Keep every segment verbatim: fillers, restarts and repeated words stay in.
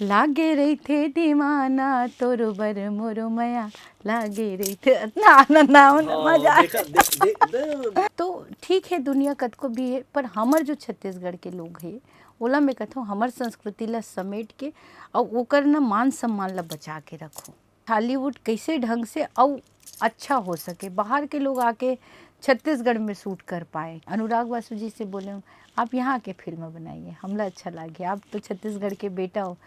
लागे रहिथे दीवाना तोर बर मोर मया, लागे रहिथे। ना, ना, ना, ना, हाँ, मजा। देखा, देख, देख, देख। तो ठीक है, दुनिया कतको भी है, पर हमर जो छत्तीसगढ़ के लोग है, ओला मैं कहथों, हमर संस्कृति ला समेट के अउ ओकर न मान सम्मान ला बचा के रखो। छालीवुड कैसे ढंग से अउ अच्छा हो सके, बाहर के लोग आके छत्तीसगढ़ में शूट कर पाए। अनुराग बासु जी से बोले हूँ, आप यहाँ आके फिल्म बनाइए, हमला अच्छा लागे, आप तो छत्तीसगढ़ के बेटा हो।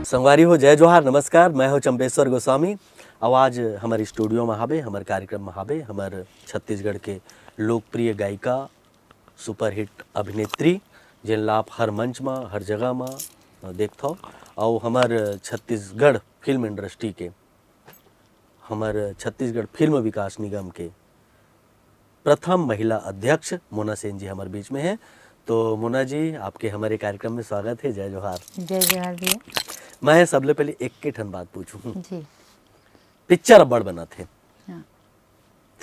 संगवारी हो, जय जोहार, नमस्कार, मैं हूं चंपेश्वर गोस्वामी। अउ आज हमर स्टूडियो में हाबे, हमर कार्यक्रम में हाबे, हमर छत्तीसगढ़ के लोकप्रिय गायिका, सुपरहिट अभिनेत्री, जेन ला आप हर मंच में, हर जगह में देखथव, अउ हमर छत्तीसगढ़ फिल्म इंडस्ट्री के, हमर छत्तीसगढ़ फिल्म विकास निगम के प्रथम महिला अध्यक्ष मोना सेन जी हमर बीच में हैं। तो मोना जी, आपके हमारे कार्यक्रम में स्वागत है। जय जोहार। जय जोहार भैया। मैं सबले पहले एक के ठन बात पूछूं। जी। पिक्चर अब्बड़ बनत हे, हाँ।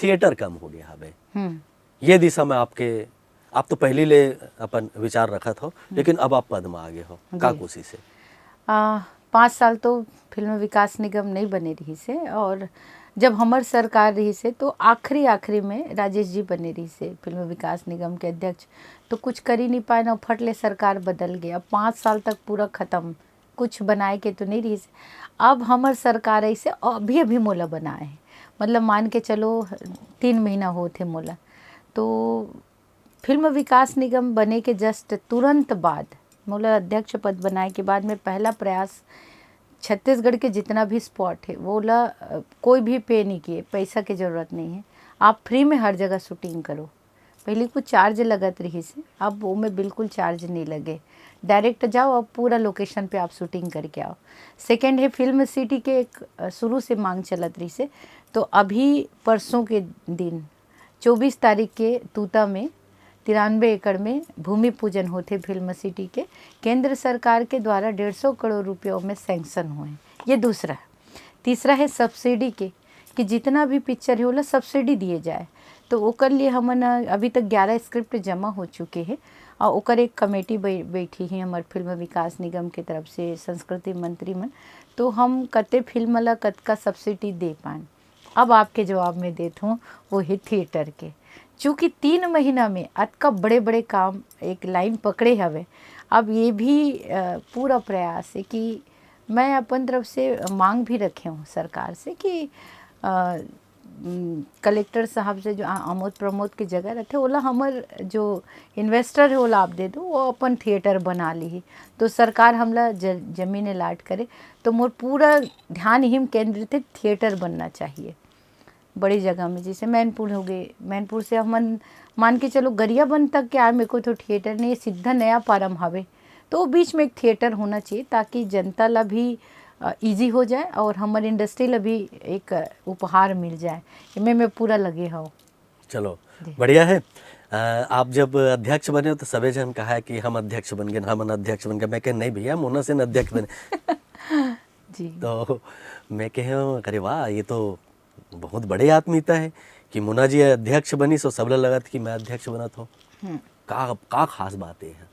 थिएटर कम हो गया हवे। हम्म। ये दिशा में आपके, आप तो पहली ले अपन विचार रखत हो, हम्म। लेकिन अब आप पद में आगे हो, का जी। कोशिश है? आ, पाँच साल तो फिल्म विकास निगम नहीं बने रहिस हे, और जब हमर सरकार रहिस हे, तो आखिरी, आखिरी में राजेश जी बने रहिस हे फिल्म विकास निगम के अध्यक्ष। तो कुछ कर ही नहीं पाए ना, फट ले सरकार बदल गया। अब पाँच साल तक पूरा खत्म, कुछ बनाए के तो नहीं रहिस। अब हमर सरकार ऐसे अभी, अभी मोला बनाए है, मतलब मान के चलो, तीन महीना होत हे मोला। तो फिल्म विकास निगम बने के just तुरंत बाद, मोला अध्यक्ष पद बनाए के बाद में पहला प्रयास, छत्तीसगढ़ के जितना भी स्पॉट है, वो ला, अ, कोई भी पे नहीं किए, पैसा के जरूरत नहीं है, आप फ्री में हर जगह शूटिंग करो। पहले कुछ चार्ज लगत रहिस हे, अब वो में बिल्कुल चार्ज नहीं लगे, डायरेक्ट जाओ, अब पूरा लोकेशन पे आप शूटिंग करके आओ। सेकंड है, फिल्म सिटी के एक, अ, शुरू से मांग चलत रहिस हे, तो अभी परसों के दिन, चौबीस तारीख के तूता में तिरानबे एकड़ में भूमि पूजन होथे फिल्म सिटी के। केंद्र सरकार के द्वारा डेढ़ सौ करोड़ रुपयों में सैंक्शन हुए हैं। ये दूसरा है। तीसरा है सब्सिडी के, कि जितना भी पिक्चर है, ओला सब्सिडी दिए जाए। तो ओकर लिए हमन, अ, अभी तक ग्यारह स्क्रिप्ट जमा हो चुके हैं, और ओकर एक कमेटी बै-, बैठी है हमर फिल्म विकास निगम के तरफ से, संस्कृति मंत्री मन। तो हम कते फिल्म ला कतका सब्सिडी दे पान, अब आपके जवाब में देत हूँ, वो है थिएटर के। चूँकि तीन महीना में अतका बड़े-बड़े काम एक लाइन पकड़े हवे, अब ये भी, अ, पूरा प्रयास है कि मैं अपन तरफ से मांग भी रखे हूँ सरकार से कि, अ, उम, कलेक्टर साहब से जो आ-, आमोद प्रमोद की जगह रखे, ओला हमर जो इन्वेस्टर है, ओला आप दे दो, वो अपन थिएटर बना ली। तो सरकार हमला ज-, जमीन अलाट करे, तो मोर पूरा ध्यान इही में केंद्रित है, थिएटर बनना चाहिए बड़ी जगह में, जैसे मैनपुर हो गए, मैनपुर से हमन मान के चलो गरियाबंद तक के आए, मेरे को तो थिएटर नहीं है, सीधा नया पारम हवे, तो वो बीच में एक थिएटर होना चाहिए, ताकि जनता ला भी, अ, ईजी हो जाए और हमर इंडस्ट्री ला भी एक, अ, उपहार मिल जाए। एमे मैं पूरा लगे हव। चलो, जी। बढ़िया है। अ, आप जब अध्यक्ष बने हो, तो सबे जन कहा है कि हम अध्यक्ष बन गए, हम अध्यक्ष बन गए। मैं कहे, "नहीं भैया, मोना सेन अध्यक्ष बने।" जी। तो मैं कहे हूँ, "अरे वाह, ये तो बहुत बड़े आत्मीयता है कि मोना जी अध्यक्ष बनी, सो सबला लगत कि मैं अध्यक्ष बनत हो।" हम्म। का, का खास बात है?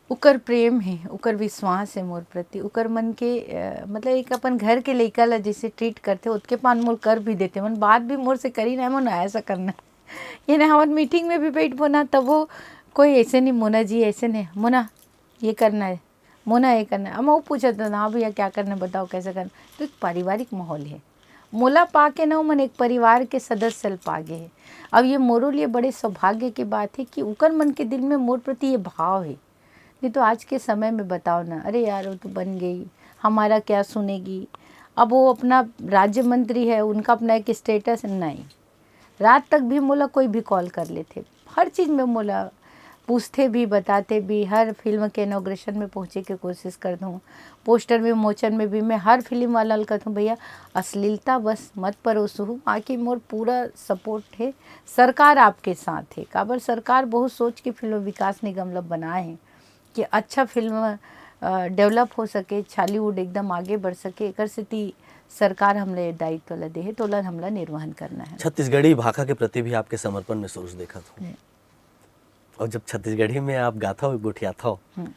उकर प्रेम है, उकर विश्वास है मोर प्रति, उकर मन के, अ, मतलब एक अपन घर के लइका ला जैसे ट्रीट करथे, ओतके पान मोर कर भी देथे। मन बात भी मोर से करी ना, मोर ऐसा करना। ये ना, हमन मीटिंग में भी बैठबो ना, तब वो कोई ऐसे नहीं, "मोना जी ऐसे नहीं, मोना ये करना है, मोना ये करना है।" अब वो पूछत ना, "हाँ भैया, क्या करना है, बताओ, कैसे करना है?" तो एक पारिवारिक माहौल है। मोला पाके ना, मन एक परिवार के सदस्य ल पागे है। अब ये मोरो लिए बड़े सौभाग्य की बात है कि उकर मन के दिल में मोर प्रति ये भाव है। नहीं तो आज के समय में बताओ ना, "अरे यार, वो तो बन गई, हमारा क्या सुनेगी?" अब वो अपना राज्य मंत्री है, उनका अपना एक स्टेटस नहीं। रात तक भी मोला कोई भी कॉल कर लेथे, हर चीज़ में मोला पूछथे भी, बताथे भी, हर फिल्म के इनॉग्रेशन में पहुँचे के कोशिश करत हूँ, पोस्टर विमोचन में भी। मैं हर फिल्म वाला ल कहत हूँ, "भैया, अश्लीलता बस मत परोसहू।" बाकी मोर पूरा सपोर्ट है, सरकार आपके साथ है, काबर सरकार बहुत सोच के फिल्म विकास निगम ला बनाए है कि अच्छा फिल्म, अ, डेवलप हो सके, छालीवुड एकदम आगे बढ़ सके, एकर सेती सरकार हमला ये दायित्व ला दे हे, तो ओला हमला निर्वहन करना है। छत्तीसगढ़ी भाखा के प्रति भी आपके समर्पण महसूस देखत हूँ। हम्म। और जब छत्तीसगढ़ी में आप गाथव, गोठियाथव, हम्म।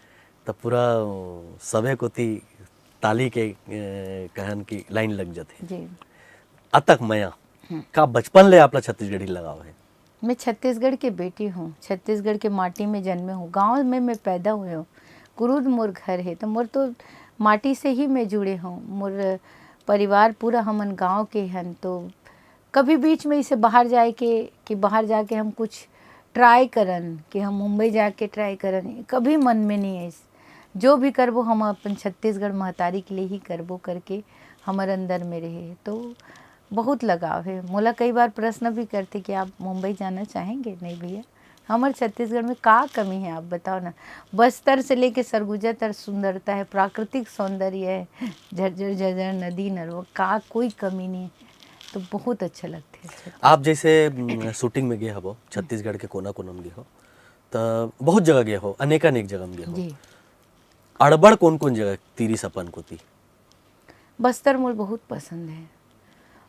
तब पूरा, अ, सबे कोती ताली के, अ, कहन की लाइन लग जाथे। जी। अतक मया, का बचपन ले आपला छत्तीसगढ़ी लगाव है? मैं छत्तीसगढ़ के बेटी हूँ, छत्तीसगढ़ के माटी में जन्मे हूँ, गांव में मैं पैदा हुए हूँ, कुरूद मोर घर है, तो मोर तो माटी से ही मैं जुड़े हूँ। मोर परिवार पूरा हमन गांव के हन, तो कभी बीच में इसे बाहर जाए के, कि बाहर जाके हम कुछ ट्राई करन, कि हम मुंबई जाके ट्राई करन, कभी मन में नहीं है। जो भी करबो, हम अपन छत्तीसगढ़ महतारी के लिए ही करबो करके हमर अंदर में रहे। तो बहुत लगाव है। मोला कई बार प्रश्न भी करथे कि आप मुंबई जाना चाहेंगे? नहीं भैया, हमर छत्तीसगढ़ में का कमी है, आप बताओ ना। बस्तर से लेके सरगुजा तक सुंदरता है, प्राकृतिक सौंदर्य है, झरझर झरझर नदी नरवा, का कोई कमी नहीं है। तो बहुत अच्छा लगथे। आप जैसे, उम, शूटिंग में गए हवो, छत्तीसगढ़ के कोना कोना में गए हो, त बहुत जगह गए हो, अनेकानेक जगह में गए हो। जी। अड़बड़ कौन कौन जगह तीरिस अपन कोती? बस्तर मोर बहुत पसंद है,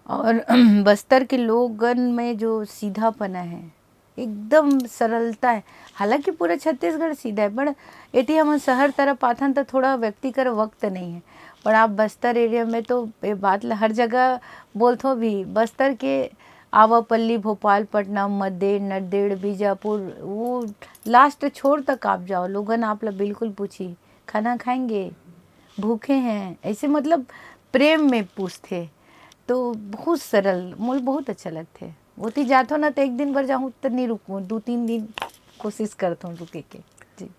और बस्तर के लोगन में जो सीधापना है, एकदम सरलता है। हालांकि पूरा छत्तीसगढ़ सीधा है, पर एती हमन शहर तरफ आथन त थोड़ा व्यक्ति कर वक्त नहीं है। पर आप बस्तर एरिया में तो ये बात ल हर जगह बोलथो भी, बस्तर के आवापल्ली, भोपाल, पटना, मद्देड़, नद्देड़, बीजापुर, वो लास्ट छोर तक आप जाओ, लोगन आप ला बिल्कुल पूछी, "खाना खाएंगे? भूखे हैं?" ऐसे मतलब प्रेम में पूछथे। तो बहुत सरल, मोला बहुत अच्छा लगथे। ओती जाथो ना, तो एक दिन भर जाहूँ तो नहीं रुकूँ, दो तीन दिन कोशिश करथो रुके के। जी।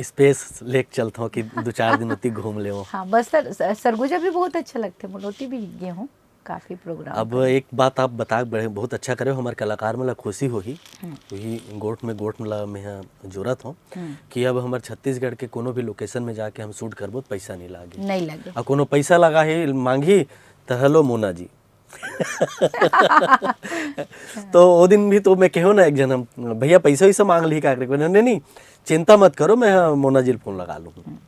स्पेस लेके चलथो कि दो चार दिन ओती घूम लेवो। हाँ, बस्तर, स-, सरगुजा भी बहुत अच्छा लगथे, मोला ओती भी गए हूँ काफी प्रोग्राम अब पर। एक बात आप बता, बड़े, बहुत अच्छा करे हो, हमारे कलाकार मन ला खुशी होही। हम्म। वही गोठ में गोठ ला मैं जोरत हूँ हम्म। कि अब हमारे छत्तीसगढ़ के कोनो भी लोकेशन में जाके हम शूट करबो तो पैसा नहीं लागे। नहीं लगे। आ कोनो पैसा लगा ही मांगी त हेलो मोना जी। तो वो दिन भी तो मैं कहो ना, एक जन हम, "भैया पैसा वैसा मांग ली का?" करे, "नहीं, नहीं, चिंता मत करो, मैं मोना जी फोन लगा लूँ।"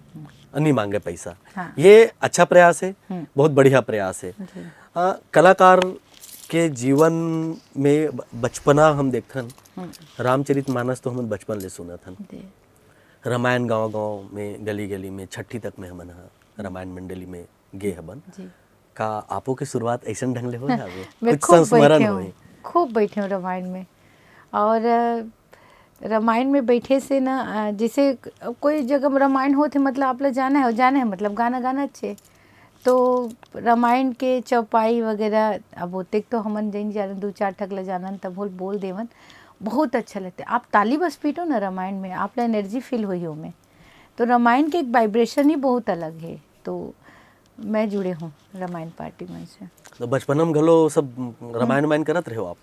नहीं मांगे पैसा। हाँ। ये अच्छा प्रयास है, हम्म। बहुत बढ़िया प्रयास है। जी। आ, कलाकार के जीवन में ब-, बचपना हम देखथन, हम्म। रामचरित मानस तो हमन बचपन ले सुनत हन। जी। रामायण गांव गांव में, गली गली में, छठी तक में हमन ह रामायण मंडली में गे हबन। जी। का आपो के शुरुआत ऐसन ढंग ले हो जावे? मैं कुछ खूब संस्मरण बैठे होही? हूँ, खूब बैठे हूँ रामायण में। और अ, रामायण में बैठे से ना, अ, जैसे क-, कोई जगह में रामायण होत है, मतलब आप लोग जाना है, जाना है, मतलब गाना गाना अच्छे। तो रामायण के चौपाई वगैरह, अब ओतेक तो हमन जइन जाने, दो चार ठक ला जानन, तब बोल, बोल देवन, बहुत अच्छा लगता है। आप ताली बस पीटो ना रामायण में, आप ला एनर्जी फील होई ओमे। तो रामायण के एक वाइब्रेशन ही बहुत अलग है। तो मैं जुड़े हूँ रामायण पार्टी मन से। तो बचपन में घलो सब रामायण वामायण करत रहे हो आप?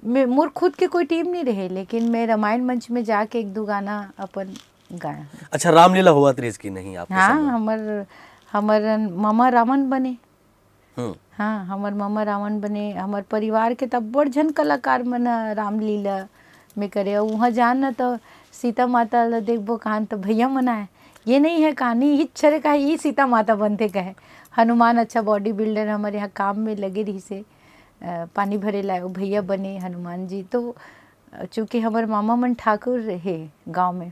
मैं, मोर खुद के कोई टीम नहीं रहे, लेकिन मैं रामायण मंच में जाके एक दो गाना अपन गाया हूँ। अच्छा, रामलीला होवत रहिस कि नहीं आपके हाँ, समय? हमर, हमर ममा रावण बने। हम्म। हाँ, हमर ममा रावण बने, हमर परिवार के तब बड़ झन कलाकार मन ह रामलीला में करे। अउ वहाँ जान न तो सीता माता ल देखबो कहान तो भैया मन आए, ये नहीं है कहानी, इच्छरे का ही सीता माता बनथे कहे। हनुमान अच्छा बॉडी बिल्डर हमर यहाँ काम में लगे रहिसे, अ, पानी भरे लाए, वो भैया बने हनुमान जी। तो, अ, चूँकि हमर मामा मन ठाकुर रहे गाँव में,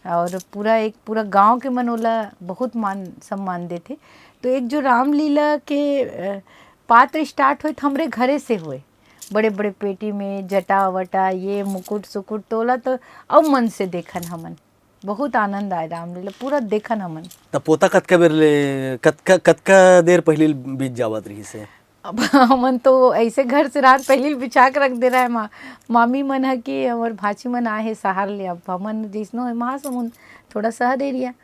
और पूरा एक, पूरा गांव के मन ओला बहुत मान सम्मान देथे। तो एक जो रामलीला के, अ, पात्र स्टार्ट होए, तो हमरे घरे से होए, बड़े बड़े पेटी में जटा वटा, ये मुकुट सुकुट, तोला तो अब मन से देखन हमन, बहुत आनंद आए रामलीला, पूरा देखन हमन। त पोता कतका बेर ले, कतका, कतका देर पहिली बीत जावत रहिस हे? अब हमन तो ऐसे घर से रात पहिली बिछा के रख दे रहे मा-, मामी मन ह कि हमर भाची मन आए हे शहर ले। अब हमन जैसनो है महासमुंद, थोड़ा शहर एरिया,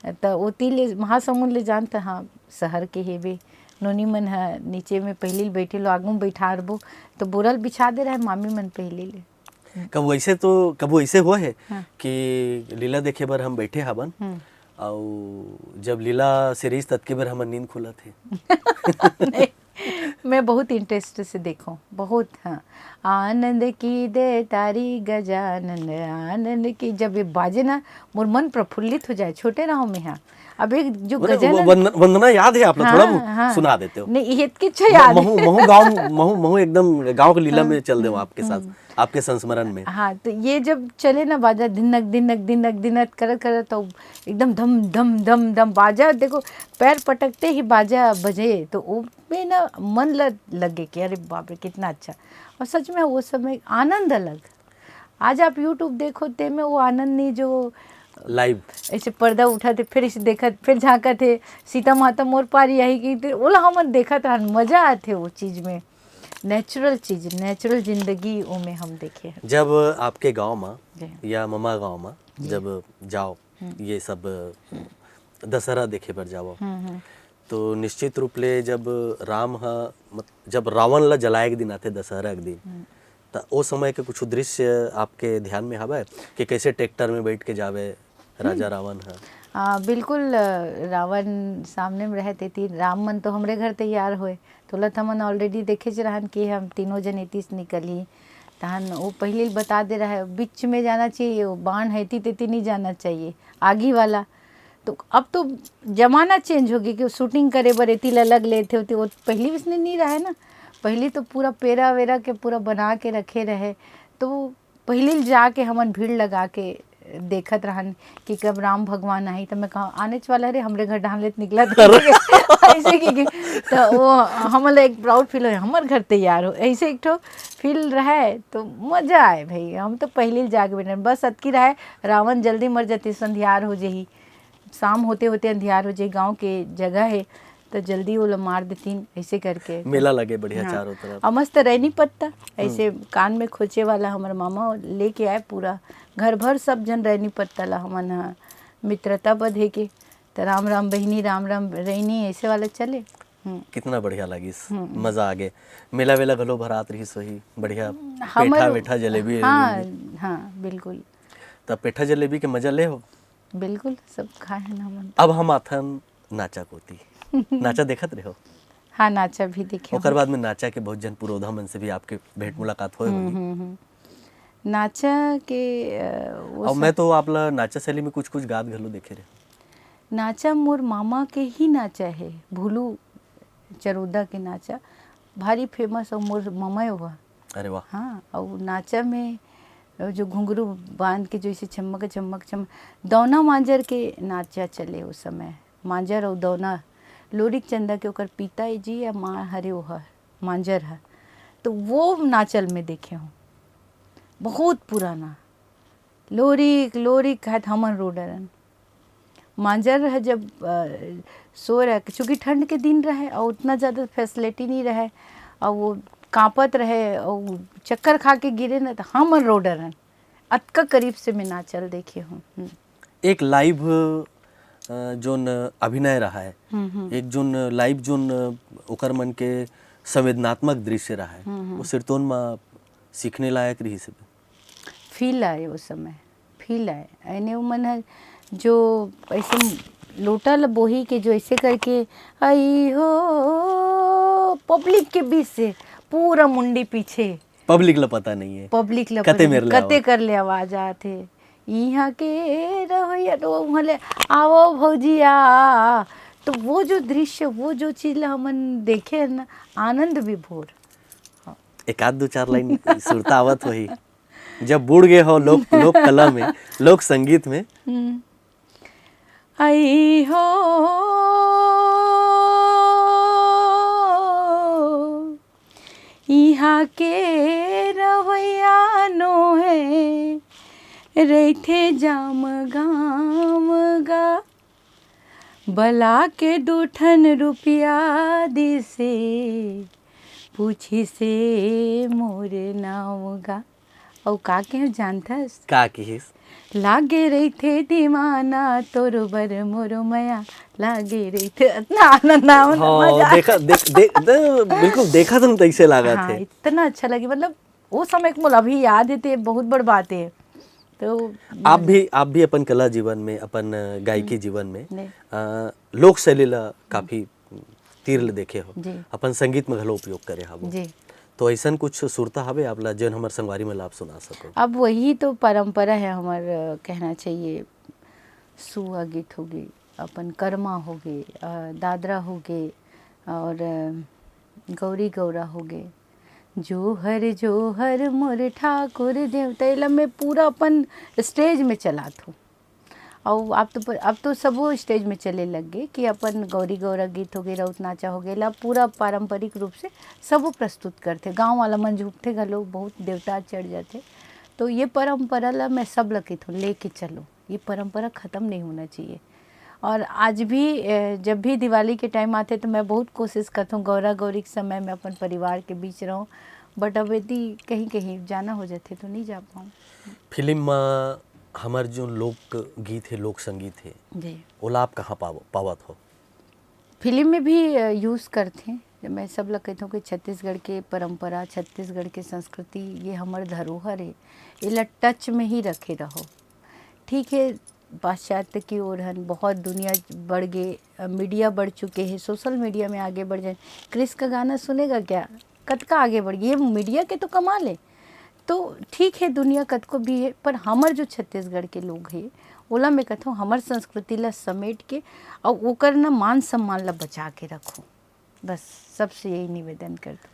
त ओती ले महासमुंद ले जानत, हाँ, शहर के हेबे। नोनी मन ह नीचे में पहिली ले बैठे लो, आगू में बैठारबो, तो बोरल बिछा दे रहे मामी मन पहिली ले। कब वैसे तो, कब वैसे हुआ है हाँ। कि लीला देखे बर हम बैठे हाबन, हम्म। अउ जब लीला सिरिस ततके बर हमर नींद खुलत हे। नहीं, मैं बहुत इंटरेस्ट से देखूं, बहुत। हाँ, आनंद की दे तारी गजानंद, आनंद की, जब ये बाजे ना, मोर मन प्रफुल्लित हो जाए। छोटे रहो में, हाँ, अब एक जो गजल है, वंदना याद है आप लोग? हाँ, थोड़ा बहुत हाँ। सुना देते हो। नहीं, ये इतकी अच्छा याद है। महू गाँव, महू एकदम गाँव के लीला में चल दे आपके साथ, आपके संस्मरण में। हाँ, तो ये जब चले ना बाजा, धिनक धिनक धिनक धिनक करत करत, तो एकदम धम धम धम धम बाजा, देखो, पैर पटकते ही बाजा बजे, तो वो में ना मन ल-, लगे कि अरे बाप रे, कितना अच्छा। और सच में वो समय आनंद अलग। आज आप YouTube देखो, ते में वो आनंद नहीं जो लाइव। ऐसे पर्दा उठा थे, फिर इसे देखत, फिर झांकत है, सीता माता मोर पारी आई कि, फिर ओला हमन देखत रहन, मजा आते वो चीज में। नेचुरल चीज, नेचुरल जिंदगी, वो में हम देखे हैं। जब आपके गांव में जी। या ममा गांव में जी। जब जाओ, हम्म। ये सब दशहरा देखे बर जाओ, हम्म, हम्म। तो निश्चित रूप ले जब राम ह, मत-, जब रावण ला जलाए के दिन आथे, दशहरा के दिन, हम्म। त ओ समय के कुछ दृश्य आपके ध्यान में हवय कि कैसे ट्रैक्टर में बैठ के जावे राजा हम्म। रावण ह? आ, बिल्कुल, अ, रावण सामने में रहे, तेती राम मन तो हमरे घर तैयार होए, तोला त हमन already देखे च रहन कि हम तीनों जन एती से निकलही। तहन वो पहले ही बता दे रहा है, बीच में जाना चाहिए, वो बाण है, एती तेती नहीं जाना चाहिए, आगी वाला। तो अब तो जमाना चेंज हो गया कि वो शूटिंग करे बर एती ल अलग लेथे होती, वो पहली विसने नहीं रहे ना। पहली तो पूरा पेरा वेरा के पूरा बना के रखे रहे, तो पहली ल जाके हमन भीड़ लगा के देखत रहन कि कब राम भगवान आही। तो मैं कहा, "आनेच वाला रे, हमरे घर डाहन ले त निकला था।" ऐसे की कि, तो वो हमन ला एक प्राउड फील हो, "हमर घर तैयार हो।" ऐसे एक ठो फील रहे, तो मजा आए भाई। हम तो पहली ल जाके बैठन, बस अतकी रहे, रावण जल्दी मर जाती, संधियार हो जही। शाम होते होते अंधियार हो जाए, गांव के जगह है, तो जल्दी ओला मार देतीन, ऐसे करके। मेला लगे बढ़िया हाँ। चारों तरफ। और मस्त रैनी पत्ता, ऐसे हम्म। कान में खोचे वाला हमर मामा लेके आए पूरा, घर भर सब जन रैनी पत्ता ला हमन ह मित्रता बधे के, तो राम राम बहिनी, राम राम रैनी, ऐसे वाला चले। हम्म। कितना बढ़िया लगिस, हम्म। मजा आ गए। मेला वेला घलो भरात रहिस होही, बढ़िया हमर पेठा वेठा, जलेबी हाँ, वेलेबी। हाँ, बिल्कुल। तब पेठा जलेबी के मजा ले हो? बिल्कुल, सब खाए हैं ना हमन। अब हम आथन नाचा कोती। नाचा देखत रहो? हाँ, नाचा भी देखे ओकर हूँ। बाद में नाचा के बहुत जन पुरोधा मन से भी आपके भेंट मुलाकात होए हम्म, होही। हम्म, हम्म। नाचा के, अ, वो और सब मैं तो आप ला नाचा शैली में कुछ-कुछ गात घलो देखे रहे। नाचा मोर मामा के ही नाचा है, भूलू चरोदा के नाचा, भारी famous, और मोर मामा हुआ। अरे वाह। हाँ, और नाचा में जो घुंघरू बांध के जो इसे छमक छमक छमक, दौना मांजर के नाचा चले उस समय। मांजर और दौना, लोरिक चंदा के ओकर पिता जी या माँ हरे ओह, मांजर ह। तो वो नाचल में देखे हूँ, बहुत पुराना। लोरिक, लोरिक कहत हमन रो डरन। मांजर ह जब, अ, सो रहे, चूंकि ठंड के दिन रहे और उतना ज़्यादा facility नहीं रहे, और वो कांपत रहे और चक्कर खा के गिरे न, तो हमन रो डरन। अतका करीब से मैं नाचल देखे हूँ। हम्म। एक लाइव, अ, जोन अभिनय रहा है, हम्म, हम्म। एक जोन लाइव जोन, अ, ओकर मन के संवेदनात्मक दृश्य रहा है, हम्म, हम्म। वो सिरतोन में सीखने लायक रही से। फील आए वो समय, फील आए। ऐने वो मन है जो ऐसे लोटा ल बोही के जो ऐसे करके, "आई हो", पब्लिक के बीच से पूरा मुंडी पीछे। पब्लिक ल पता नहीं है। पब्लिक ल कते पता मेर नहीं, ले कते आवाज। कर ले आवाज आत हे। "इहाँ के रवैया", तो वहाँ ले, "आवो भौजी आ।" तो वो जो दृश्य, वो जो चीज ल हमन देखे ना, आनंद विभोर। हाँ। एक आध दो चार लाइन सुरता आवत होही। जब बुड़ गए हो लोक, लोक कला में, लोक संगीत में। हम्म। आई हो, इहाँ के रवैया नोहे, रहिथे जाम गाम गा। बला के दू ठन रुपया दिसे, पूछिसे मोर नाव गा। अउ का कहे जानथस? का किहिस? लागे रहिथे दीवाना तोर बर मोर मया, लागे रहिथे। इतना आनंद आवत हे, हाँ, मजा। देखा, देख, देख, दे-, बिल्कुल देखा तुम तैसे लागत हाँ, हे। इतना अच्छा लगे, मतलब, वो समय के मोला अभी याद हे, ते बहुत बड़ बात हे। तो आप भी, आप भी अपन कला जीवन में, अपन, अ, गायकी हम्म। जीवन में, नहीं। अ, लोक शैली ला काफी, तीर ले देखे हो, जी। अपन संगीत में घलो उपयोग करे हवो। जी। तो अइसन कुछ सुरता हवे आप ला, जेन हमर संगवारी मन ला आप सुना सको? अब वही तो परंपरा है हमर, अ, कहना चाहिए, सुआ गीत होगे, अपन करमा होगे, अ, दादरा होगे, और, अ, गौरी गौरा होगे, जोहर जोहर मोर ठाकुर देवता, एला मैं पूरा अपन stage में चलात हूँ। अउ अब तो प-, अब तो सबो stage में चले लग गे कि अपन गौरी गौरा गीत होगे, राउत नाचा होगे, एला पूरा पारंपरिक रूप से सबो प्रस्तुत करथे। गाँव वाला मन झूमथे घलो, बहुत देवता चढ़ जाथे। तो ये परंपरा ला मैं सब ला कहिथों, लेके चलो, ये परंपरा खत्म नहीं होना चाहिए। और आज भी, अ, जब भी दिवाली के time आथे तो मैं बहुत कोशिश करथों गौरा गौरी के समय में अपन परिवार के बीच रहूँ, but अब यदि कहीं कहीं जाना हो जाथे तो नहीं जा पाऊँ। फिल्म म हमर जो लोक गीत हे, लोक संगीत हे, जी। ओला आप कहाँ पाव-, पावत हो? फिल्म में भी, अ, use करथे। मैं सब ल कहिथों कि छत्तीसगढ़ के परंपरा, छत्तीसगढ़ के संस्कृति, ये हमर धरोहर हे, एला touch में ही रखे रहो। ठीक है, पाश्चात्य की ओर हन, बहुत दुनिया बढ़ गे, अ, media बढ़ चुके हैं, social media में आगे बढ़ जाए। क्रिस का गाना सुनेगा क्या? कतका आगे बढ़ गई, ये media के तो कमाल है। तो ठीक है, दुनिया कतको भी है, पर हमर जो छत्तीसगढ़ के लोग हैं, ओला मैं कहथों, हमर संस्कृति ला समेट के और ओकर ना मान सम्मान ला बचा के रखो। बस सबसे यही निवेदन कर दो।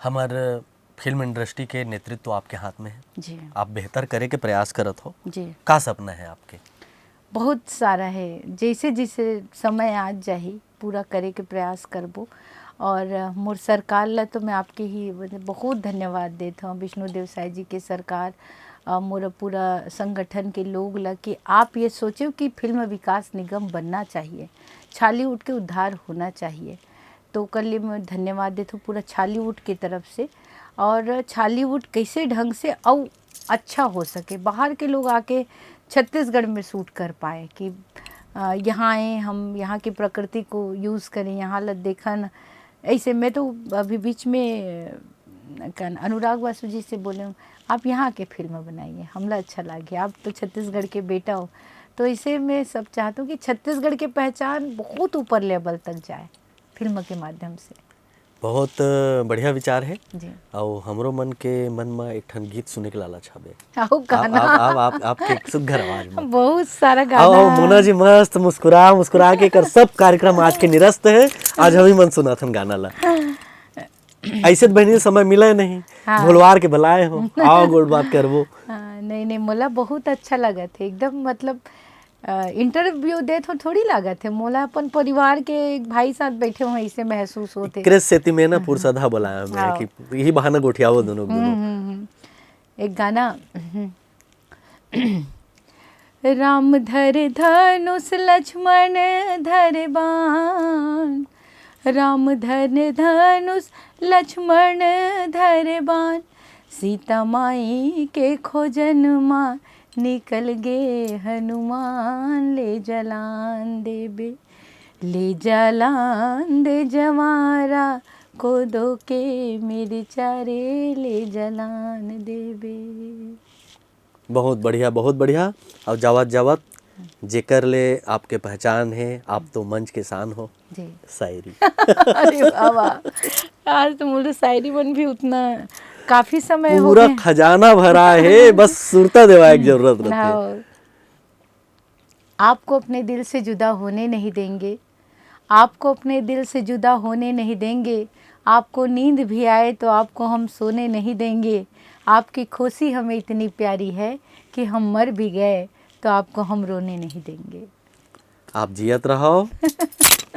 हमर फिल्म industry के नेतृत्व आपके हाथ में है, जी। आप बेहतर करे के प्रयास करत हो। जी। का सपना है आपके? बहुत सारा है, जैसे जैसे समय आ जाही पूरा करे के प्रयास करबो। और, अ, मोर सरकार ला तो मैं आपके ही, मतलब, बहुत धन्यवाद देत हूँ विष्णु देव साय जी के सरकार, अ, मोर पूरा संगठन के लोग ला कि आप ये सोचो कि फिल्म विकास निगम बनना चाहिए, छालीवुड के उद्धार होना चाहिए। तो ओकर लिए मैं धन्यवाद देत हूँ पूरा छालीवुड के तरफ से। और छालीवुड कैसे ढंग से अउ अच्छा हो सके, बाहर के लोग आके छत्तीसगढ़ में shoot कर पाए कि, अ, यहाँ आए, हम यहाँ की प्रकृति को use करें, यहाँ ला देखन। ऐसे मैं तो अभी बीच में, अ, कन-, अनुराग बासु जी से बोले हूँ, "आप यहाँ के फिल्म बनाइए, हमला अच्छा लागे, आप तो छत्तीसगढ़ के बेटा हो।" तो इसे मैं सब चाहता हूँ कि छत्तीसगढ़ की पहचान बहुत ऊपर level तक जाए फिल्म के माध्यम से। बहुत बढ़िया विचार है। जी। अउ हमरो मन के मन म एक ठन गीत सुने के लालच हवे। आओ आप, गाना। आप, आप, आप, आपके एक सुग्घर आवाज में। बहुत सारा गाना। आओ, आओ, मोना जी मस्त मुस्कुरा, मुस्कुरा के कर सब कार्यक्रम आज के निरस्त है। आज हम ही मन सुनाथन गाना ला। ऐसे तो बहनी समय मिले नहीं, हाँ। भोलवार के बुलाए हो, आओ गोठ बात करबो। हाँ, नहीं, नहीं, मोला बहुत अच्छा लगा थे, एकदम मतलब, अ, interview देत हो थोड़ी लागत है, मोला अपन परिवार के एक भाई साथ बैठे हो ऐसे महसूस होते। क्रिस सेती में ना पुरसधा बुलाया मैं हाँ। कि यही बहाना गोठियावो दोनों के हम्म, दोनों। हम्म, हम्म। एक गाना, राम धर धनुष लक्ष्मण धर बाण, राम धर धनुष लक्ष्मण धर बाण, सीता माई के खोजन मा निकल गे हनुमान। ले जलान देबे, ले जलान दे जवारा, कोदो के मिरचा रे, ले जलान देबे। बहुत बढ़िया, बहुत बढ़िया। अउ जावत जावत जेकर ले आपके पहचान है, आप तो मंच के शान हो। जी। शायरी। अरे वाह, वाह। आज तो मोर शायरी मन भी उतना काफी समय हो पूरा गए। खजाना भरा है, बस सुरता देवाए के जरूरत रहती है। हाँ। आपको अपने दिल से जुदा होने नहीं देंगे, आपको अपने दिल से जुदा होने नहीं देंगे, आपको नींद भी आए तो आपको हम सोने नहीं देंगे। आपकी खुशी हमें इतनी प्यारी है कि हम मर भी गए तो आपको हम रोने नहीं देंगे। आप जियत रहो,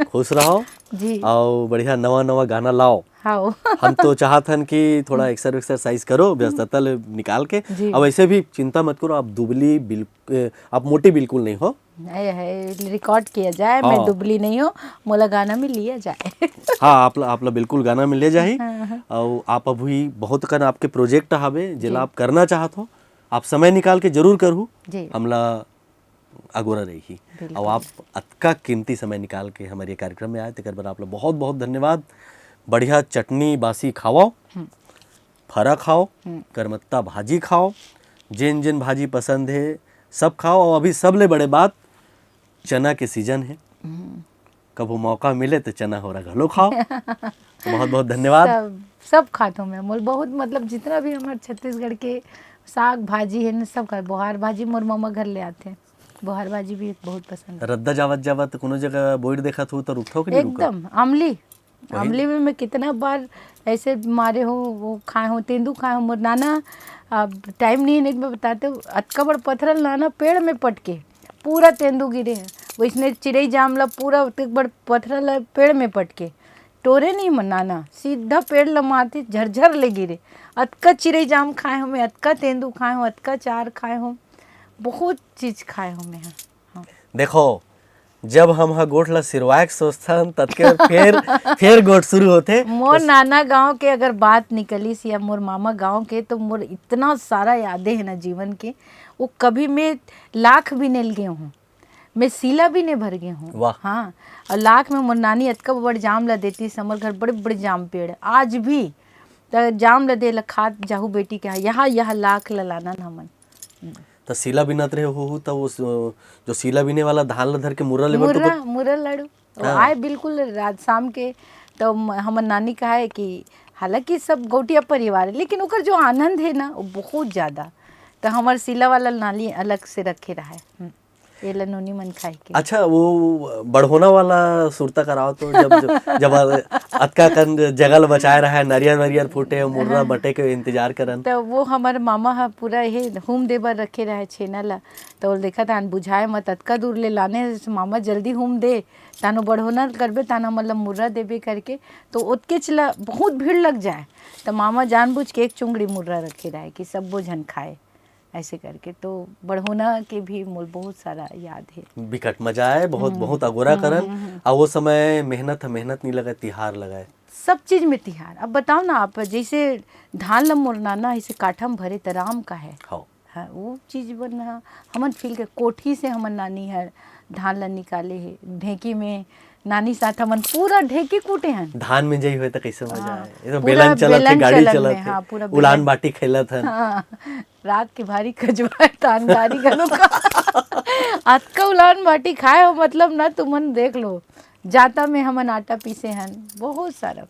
खुश रहो, जी। अउ बढ़िया नवा नवा गाना लाओ। हाँ। हम तो चाहत हन कि थोड़ा exer-, exercise करो, व्यस्तता ले निकाल के। जी। अब ऐसे भी चिंता मत करो, आप दुबली बिल-, ए, आप मोटी बिल्कुल नहीं हो। है, है, record किया जाए, मैं हाँ। दुबली नहीं हूँ, मोला गाना में लिया जाए। हाँ, आप ला, आप ला बिल्कुल गाना में ले जाही। हाँ, हाँ। अउ आप अभी बहुत कन आपके project हावे, जेला जी। आप करना चाहत हो, आप समय निकाल के जरूर करहू। जी। हमला अगोरा रही। बिल्कुल। अउ आप अतका कीमती समय निकाल के हमर ये कार्यक्रम में आए, तेकर बर आप ला बहुत बहुत धन्यवाद। बढ़िया चटनी बासी खावो, हम्म। फरा खाओ, हम्म। करमत्ता भाजी खाओ, जेन जेन भाजी पसंद है सब खाओ। अउ अभी सबले बड़े बात, चना के season है, हम्म। कभू मौका मिले तो चना होरा घलो खाओ। बहुत बहुत धन्यवाद। सब सब खात हूँ मैं। मोर बहुत, मतलब, जितना भी हमारे छत्तीसगढ़ के साग भाजी है ना, सब खाए। बोहार भाजी मोर मामा घर ले आथे, बोहार भाजी भी बहुत पसंद है। रद्दा जावत जावत कोनो जगह बोइर देखत हो तो रुकथो कि नहीं रुकत? एकदम। आमली, वही। आमली में मैं कितना बार ऐसे मारे हूँ, वो खाए हूँ, तेंदू खाए हूँ। मोर नाना, अब टाइम नहीं है, नहीं तो मैं बताते हूँ, अतका बड़ पथरल नाना पेड़ में पटके पूरा तेंदू गिरे हैं। वैसने चिड़ई जाम ला पूरा अतक बड़ पथरल ला पेड़ में पटके टोरे नहीं मन नाना, सीधा पेड़ ला मारती, झरझर ले गिरे। अतका चिड़ई जाम खाए हूँ मैं, अतका तेंदू खाए हूँ, अतका चार खाए हूँ, बहुत चीज खाए हूँ मैं। हाँ। देखो, जब हम ह गोठ ला सिरवाए के सोचथन, ततके फेर फेर गोठ शुरू होथे। मोर नाना गांव के अगर बात निकलिस या मोर मामा गांव के, तो मोर इतना सारा यादें है ना जीवन के, वो कभी मैं लाख भी नहीं गए हूँ, मैं सीला भी नहीं भर गए हूँ। वाह। हाँ, और लाख में मोर नानी अतका बड़ जाम ला देती, हमर घर बड़े बड़े जाम पेड़ आज भी। त जाम ला दे ला खात जाहू बेटी के, यहाँ यह लाख ला लानन हमन। तो सीला बिनत रहे हो, हो, तो वो स-, जो सीला बिने वाला धान ला धर के मुर्रा ले बर तो मुर्रा, मुर्रा लाडू। वो हाँ। आए बिल्कुल रात शाम के, तो म-, हमर नानी कहा है कि हालांकि सब गौटिया परिवार है, लेकिन ओकर जो आनंद है ना, वो बहुत ज्यादा। तो हमर सीला वाला नानी अलग से रखे रहा है। हम्म। ये ला नोनी मन खाए के। अच्छा, वो बढ़ोना वाला सुरता कराओ तो, जब जब, जब अतका कन जगह ल बचाए रहा है, नरियर वरियर फूटे, मुर्रा बटे के इंतजार करन। तो वो हमर मामा ह पूरा ये हूम दे बर रखे रहे छेना ला। तो ओला देखत हन, बुझाए मत, अतका दूर ले लाने, मामा जल्दी हूम दे, तानो बढ़ोना करबे, तानो मतलब मुर्रा देबे करके। तो ओतकेच ला बहुत भीड़ लग जाए, तो मामा जानबूझ के एक चुंगड़ी मुर्रा रखे रहे कि सब्बो झन खाए, ऐसे करके। तो बढ़ोना के भी मोल बहुत सारा याद है। बिकट मजा आए, बहुत बहुत अगोरा करन। आ वो समय मेहनत ह, मेहनत नहीं लगे, तिहार लगे। सब चीज में तिहार। अब बताओ ना आप, जैसे धान ल मोर नाना ऐसे काठा में भरे त राम का है। हाँ। हाँ, वो चीज बन रहा। हमन फील के कोठी से हमन नानी हर धान ल निकाले है, ढेंकी में नानी साथ हमन पूरा ढेंकी कूटे हन। धान में जई हुए तो कैसे मजा हाँ, आए। ये तो पूरा बेलन चलत है, बेलन गाड़ी चलन चलत में, है, हाँ, पूरा उलान बेलन। बाटी खेलत है। हाँ, रात के भारी खजवाए तान गाड़ी घलो का। अतका उलान बाटी खाए हो, मतलब ना, तुमन देख लो, जाता में हमन आटा पीसे हन, बहुत सारा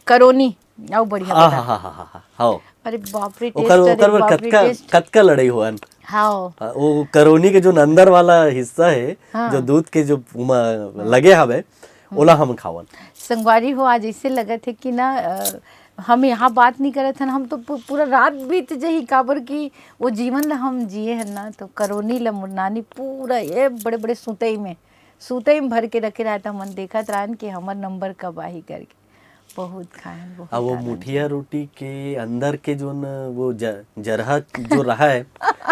करोनी, अउ बढ़िया हाँ, बता। हाँ, हाँ, हाँ, हाँ, हाँ। अरे बाप रे, ओकर taste, अरे ओकर बर बाप रे, कतका taste। कतका लड़ाई हुआ। हाँ। वो करोनी के जो अंदर वाला हिस्सा है, हाँ। जो दूध के जो उमा लगे हवे, ओला हम खावन। संगवारी हो, आज ऐसे लगत है कि ना, अ, हम यहाँ बात नहीं करत हन, हम तो पू-, पूरा रात बीत जही, काबर कि वो जीवन ला हम जिए हन ना। तो करोनी ला मोर नानी पूरा ये बड़े बड़े सुतई में, सुतई में भर के रखे रहता। मन देखत रहन कि हमर नंबर कब आही करके। बहुत खाए हन, बहुत अब वो आनंद। मुठिया रोटी के अंदर के जो न, वो ज-, जरहा जो रहा है,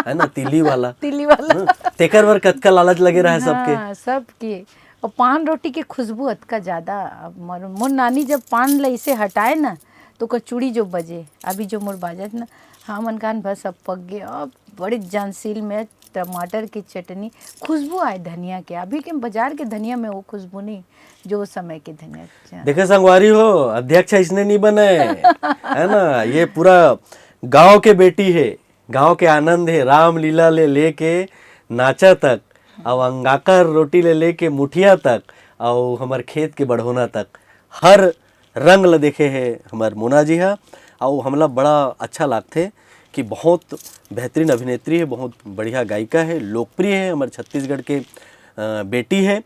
है ना, तिली वाला। तिली वाला। हाँ, तेकर बर कतका लालच लगे रहा है सबके। हाँ, सबके। और पान रोटी के खुशबू अतका ज्यादा। अब मोर, मोर नानी जब पान ला इसे हटाए ना, तो ओकर चूड़ी जो बजे, अभी जो मोर बाजत ना, हमन कान बस अब पक गए। अब बड़े जानशील में टमाटर की चटनी, खुशबू आए धनिया के। अभी के बाजार के धनिया में वो खुशबू नहीं, जो उस समय के धनिया के। देखे संगवारी हो, अध्यक्ष इसने नहीं बने, है ना, ये पूरा गांव के बेटी है, गांव के आनंद है। रामलीला ले लेके नाचा तक, अब अंगाकर रोटी ले लेके मुठिया तक, और हमर खेत के बढ़ोना तक, हर रंग ल देखे है हमर मोना जी हा। और हमला बड़ा अच्छा लागथे कि बहुत बेहतरीन अभिनेत्री है, बहुत बढ़िया गायिका है, लोकप्रिय है, हमर छत्तीसगढ़ के अ, बेटी है।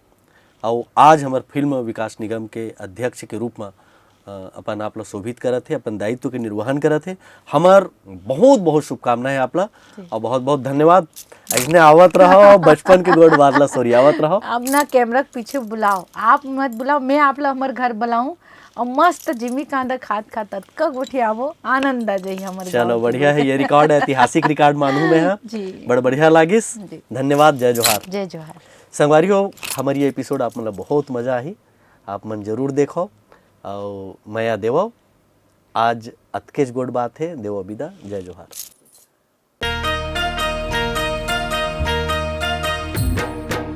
और आज हमर फिल्म विकास निगम के अध्यक्ष के रूप में अ, अपन आप ला शोभित करत है, अपन दायित्व के निर्वहन करत है। हमर बहुत बहुत शुभकामना है आप ला, और बहुत बहुत धन्यवाद। ऐसने आवत रहो, बचपन के गोठ बात ला सोरियावत रहो। अब ना कैमरा के पीछे बुलाओ, आप मत बुलाओ, मैं आप ला हमर घर बुलाऊं और मस्त जिमी कांदा खात खात अतका गोठियाबो, आनंद आ जाई हमर गाँव चलो, के बढ़िया लोग। है, ये रिकॉर्ड है, ऐतिहासिक रिकॉर्ड मानू मैं, हाँ। जी। बड़ बढ़िया लागिस। जी। धन्यवाद, जय जोहार। जय जोहार। संगवारी हो, हमर ये एपिसोड आप मन ला बहुत मजा आही, आप मन जरूर देखो और मया देवो। आज अतकेच गोठ बात है, देवो विदा, जय जोहार।